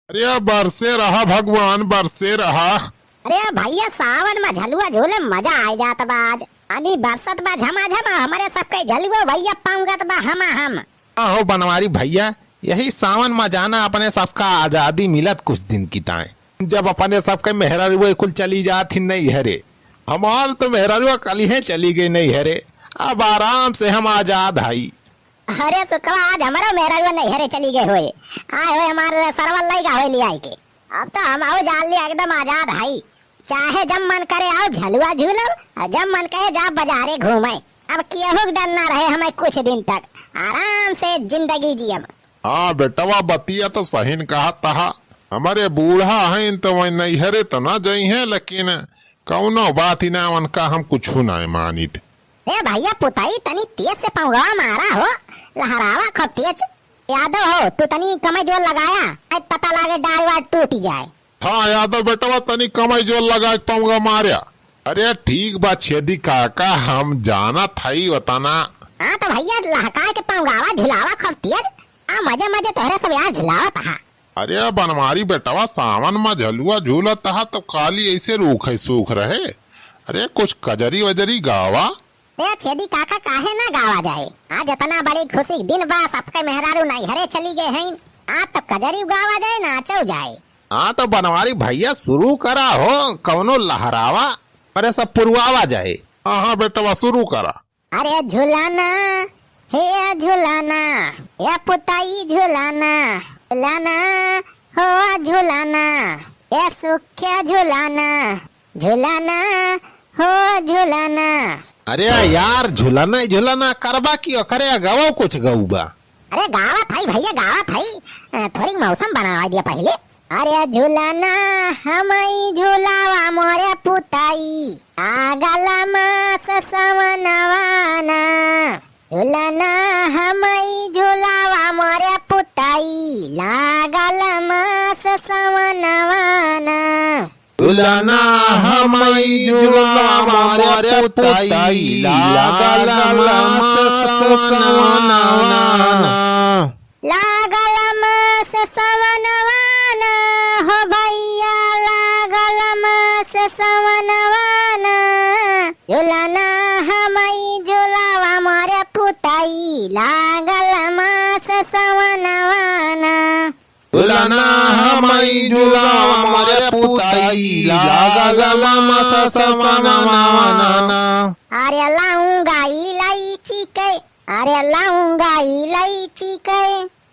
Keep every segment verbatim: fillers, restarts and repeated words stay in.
अरे बरसे रहा भगवान, बरसे रहा। अरे भइया, सावन मा झलुआ झूले मजा आइ जात बा आज। पानी बरसत बा झमाझम, हमरे सबके झलुआ भइया पाउंगत बा हमाहम। हाँ हो बनवारी भइया, यही सावन मा जाना अपने सबका आजादी मिलत कुछ दिन की ताईं। जब अपने सबके मेहरारुए कुल चली जात ही नैहरे, हमार तो मेहरारुआ कलिहे चली गइ नैहरे। अब आराम से हम आजाद हई। अरे सुखवा, आज हमरो मेहरारुआ नैहरे चली गए होए। आए होए हमार सरवल लइगा होए लिआई के। अब तो हम आउ जान लिया एकदम आजाद हई। चाहे जब मन करे आउ झलुआ झूलब, अउर जब मन कहे जा बजारे घूमे। अब केहू के डर ना रहे हमें कुछ दिन तक। आराम से जिंदगी जियब। हाँ बेटवा, बतिया तो सही न कहत हा। हमरे बूढ़ा हइन तो वहीं नैहरे तो ना जइहें, लेकिन कउनो बात ही ना, उनका हम कुछु ना मानित। ए भइया पुताई, तनी तेज से पौंगवा मारा हो, लहरावा खूब तेज। यादव हो, तू तनी कमई जोर लगाया, आज पता लागे डार वार टूटी जाए। हाँ यादव बेटवा, तनी कमई जोर लगा के पौंगवा मार्या। अरे ठीक बा छेदी काका, हम जानत हई ओतना। हाँ तो भइया लहका के पौंगावा झुलावा खूब तेज, आ मजे मजे तोहरे सब यहाँ झुलावत हा। अरे बनवारी बेटवा, सावन मा झलुआ झूलत हा तो काली ऐसे रूख है सूख रहे। अरे कुछ कजरी वजरी गावा। ए छेदी काका, काहे ना गावा जाए? आज इतना बड़ी खुशी के दिन बा, सबके मेहरारू नैहरे चली गए हैं। आज तो कजरी गावा जाए, नाचो जाए। हाँ तो बनवारी भइया शुरू करा हो, कउनो लहरावा, अरे सब पुरवावा जाए। हाँ हाँ बेटवा शुरू करा। अरे झुलाना, हे झुलाना, ए पुताई झुलाना, झुलाना, हो झुलाना, ए सुख्या झुलाना, झुलाना, हो झुलाना। अरे यार, झुलाना ही झुलाना करबा कि ओकरे अगवो कुछ गउबा? अरे गावत हई भइया, गावत हई। अ, थोड़ी मौसम बनावा दिया पहिले। अरे झुलाना हमई झुलावा मोरे पुताई, लागल मास सवनवाना। झुलाना हमई झुलावा मोरे पुताई, लागल मास सवनवाना। झुलाना हमई झुलावा मोरे पुताई, लागल मास सवनवाना। लागल मास सवनवाना, हो भइया लागल मास सवनवाना। झुलाना हमई झुलावा मोरे पुताई, लागल मास सवनवाना। झुलाना हमई झुलावा मोरे पुताई, लागल मास सवनवाना। अरे लौंगा इलायची के, अरे लौंगा इलायची के।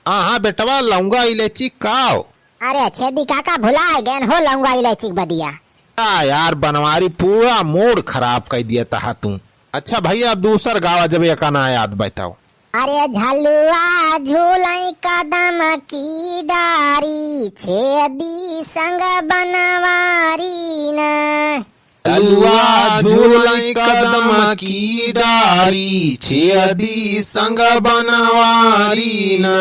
हाँ हाँ बेटवा, लौंगा इलायची काव? अरे छेदी काका भुलाए गएन हो लौंगा इलायची के बदिया। आ यार बनवारी, पूरा मूड खराब कइ दिया तहा तू। अच्छा भइया, अब दूसर गावा जब एका ना याद बताओ। अरे झलुआ झूलई कदम की डारी, छेदी संग बनवारी ना। झलुआ झूलई कदम की डारी, छेदी संग बनवारी ना।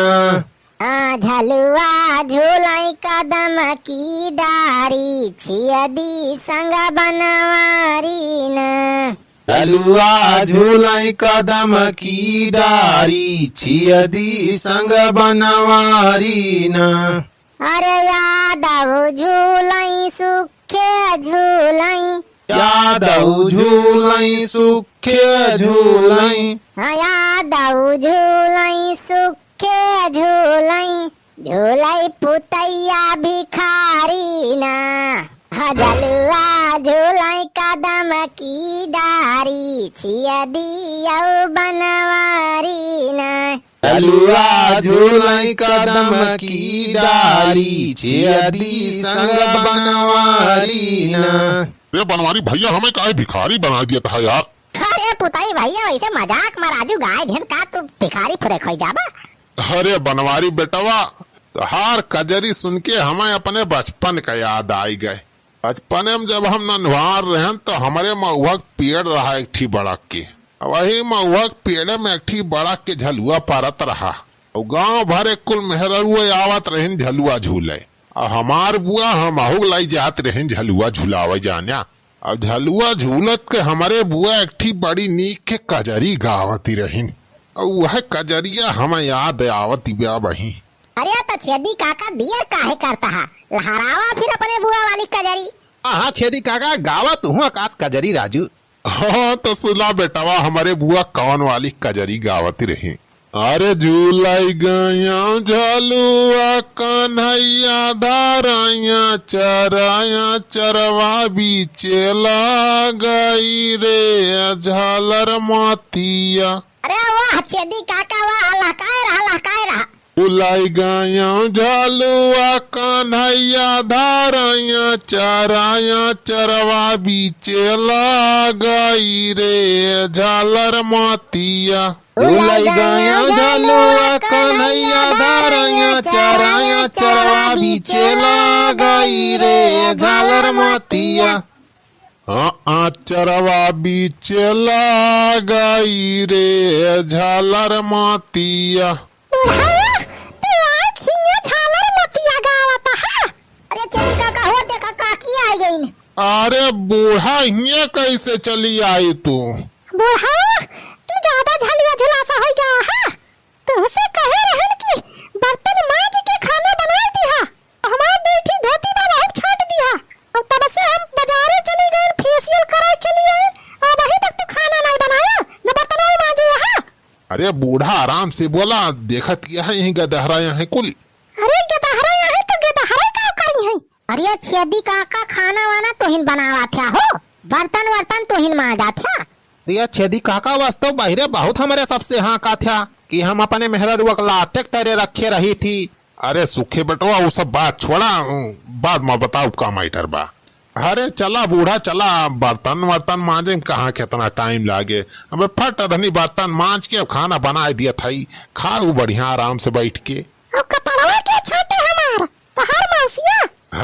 आ झलुआ झूलई कदम की डारी, छेदी संग बनवारी ना। झलुआ झूलई कदम की डारी, छेदी संग बनवारी ना। अरे यादव झूलई सुखे झूलई। यादव झूलई सुखे झूलई। हाँ, यादव झूलई सुखे झूलई। झूलई पुतैया भिखारी ना। हाँ, झलुआ झूलई कदम की डारी, छेदी अउ बनवारी ना। झलुआ झूलई कदम की डारी, छेदी संग बनवारी ना। रे बनवारी भइया, हमें काहे भिखारी बनाइ दिया था यार? अरे पुताई भइया, वैसे मजाक मा राजू गाय धेन का तू भिखारी फुरे खोई जाबा? अरे बनवारी बेटवा, तोहार कजरी सुन के हमें अपने बचपन का याद आइ गए। बचपने में जब हम नन्हवार रहन, तो हमरे महुआ के पेड़ रहा एक ठी बड़क के। वही महुआ के पेड़े में एक ठी बड़क के झलुआ परत रहा। अउ गांव भर एक कुल मेहररुए आवत रहिन झलुआ झूले। अउ हमार बुआ हमहू लाई जात रहिन झलुआ झुलावे जान्या। अब झलुआ झूलत के हमरे बुआ एक ठी बड़ी नीक के कजरी गावत ही रहिन। अउ वह कजरिया हमें याद आवत ही बा बही। अरे तो छेदी काका दियर काहे करता है, लहरावा फिर अपने बुआ वाली कजरी। हाँ छेदी काका, गावा तुहूँ एकात कजरी राजू। हाँ तो सुना बेटवा, हमरे बुआ कौन वाली कजरी गावत रही। अरे झूलाई गया झलुआ कन्हैया धाराया चराया चरवा बीचे लागई रे झालर मतिया। अरे वाह छेदी काका वाह, लहकाए रहा, लहकाए रहा। उलाई गया झलुआ कन्हैया धाराया चराया चरवा बीचे लागई रे झालर मतिया। उलाई गया झलुआ कन्हैया धाराया चराया चरवा बीचे लागई रे झालर मतिया। हाँ, आ चरवा बीचे लागई रे झालर मतिया। बुढ़ावा, तू आँख हियाँ झालर मतिया गावत हा? अरे छेदी काका हो, देखा काकी आई गईन। अरे बूढ़ा, हियाँ कैसे चली आई तू? बुढ़ावा, तू ज्यादा झलुआ झुलासा होइ गया हा। तोहसे कहे रहन कि बर्तन मांज के खाना बनाई दिहा। हमार बेटी धोती बा बहुत छाट दिहा। और तब से हम बाजारे चली गए, फेशियल कराए चली आई, और अभी तक तू खाना नहीं बनाया, न बर्तन मांजे हा। अरे बूढ़ा, आराम से बोला, देखत यह यहीं गदहरा यहाँ कुल। अरे गदहरा यहाँ तो गदहरा का करी है? अरे छेदी काका, खाना वाना तोहिन बनावा थ्या हो, बर्तन वर्तन तोहिन मांजा थ्या। अरे छेदी काका, वास्तव बहिरे बहुत हमरे सबसे हाँका थ्या कि हम अपने मेहररुआ के लाते के तरे रखे रही थी। अरे सुखे बेटवा, वो सब बात छोड़ा, बाद में बताओ का मैटर बा। अरे चला बूढ़ा, चला, बर्तन वर्तन मांजे में कहाँ कितना टाइम लागे। अबे फट अधनी बर्तन मांज के अब खाना बनाए दिया थाई, खाऊ बढ़िया आराम से बैठ के। अब कपड़वा के छाटे हमार? तोहार मौसिया?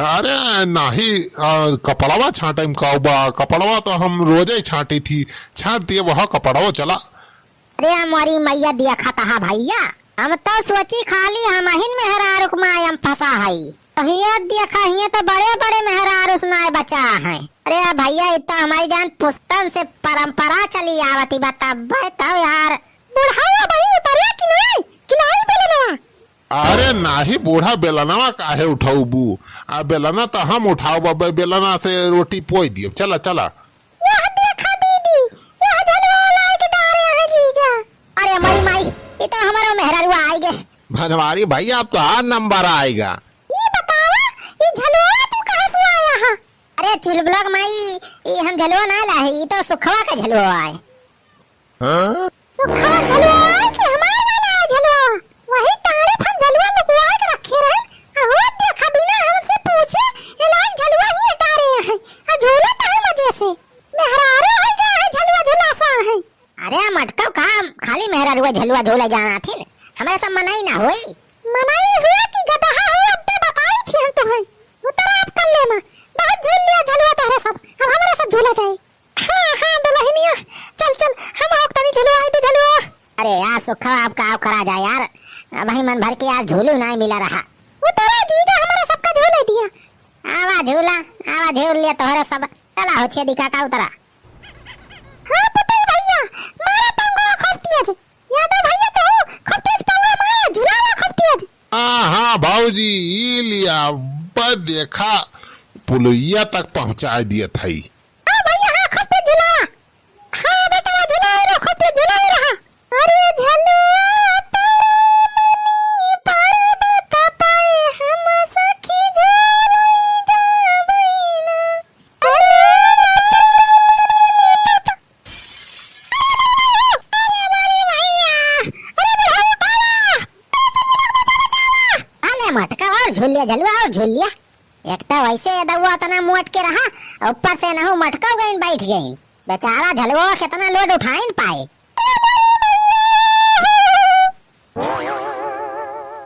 अरे नाही, आ, कपड़वा छाटे में का बा? कपड़वा तो हम रोजे ही छाटी थी, छाट दिए वह कपड़वा चला। अरे मोरी मैया, देखा तहा भैया, हम तो सोची खाली हमहिन मेहरारू के माया में फंसा हई। तो हिया देखा, हिया तो बड़े बड़े मेहरारू से नाय बचा है। अरे भैया, इतना हमारी जान पुस्तन से परंपरा चली आवती, बताबे तो यार। बुढ़ाऊ अबही उतरे कि नहीं? कि नहीं बेलनवा? अरे नाही बूढ़ा, बेलनवा काहे उठौबू? आ बेलना तो हम उठाओ बबे, बेलना से रोटी पोई दियो। चला, चला। यह देखा दीदी, यह झलुआ लाई के डारे हैं जीजा। अरे मोरी माई, ये तो हमारा मेहररुआ आई गे। बनवारी भैया, अब तो हर नंबर आएगा। ये बतावा, ये झलुआ तू कहाँ से लाया हा? अरे चुलबुलक माई, ये हम झलुआ ना लाए, ये तो सुखवा का झलुआ आए। हाँ? सुखवा झलुआ कि हमार वाला है झलुआ? वही टाड़े फन झलुआ लुकुआ के रखे रहे। अहो देखा बिना हमसे पूछे, ये लाल झलुआ ही टारे हैं। आ झूला तो है मजे से। मेहरारू है गया है झलुआ झुलासा है। अरे मटकव का खाली मेहरारू झलुआ झूले जाना थी? हमारे सब मनाई ना होई। मनाई हुआ कि गदहा हुआ, अब्बे बताई थी हम तुम्हें। उतरा आप कल्ले में। बहुत झूल लिया झलुआ तोहरे सब। अब हमारे सब झूला जाए। हाँ, हाँ, दुलहिनिया, चल, चल, हम आओ तनी झुलवाई दे झलुआ। अरे यार, सुखवा, अब का करा जाए यार, अबही मन भर के यार झूलू नाहीं मिला रहा। उतरा जीजा, हमारा सबका झूले दिया। आवा झूला, आवा झूल लिया तोहरे सब। चला हो छेदी काका उतरा। हाँ पुतई भैया, मारा पंगवा खूब तेज। यादव भैया तो खूब तेज पंगवा मारा, झुलावा खूब तेज। हाँ, हाँ, भाऊजी, ई लिया, बस देखा, पुलुइया तक पहुँचाए दिया थाई। आ भैया, हाँ, खूब तेज झुलावा। हाँ बेटवा, झुलाए रहा, खूब तेज झुलाए रहा। अरे झलुआ तोरे मनी पर्वत पाए हम सखी झूलई जाबई ना। अरे झलुआ तोरे मनी पर्वत, अरे मरी भैया, अरे बुढ़ा उठावा, अरे मटका और झूल लिया, झलुआ और झूल लिया। एक तो वैसे ये दउआ इतना मोट के रहा, ऊपर से नहु मटका गइन बैठ गइन। बेचारा झलुआ कितना लोड उठाइन पाए।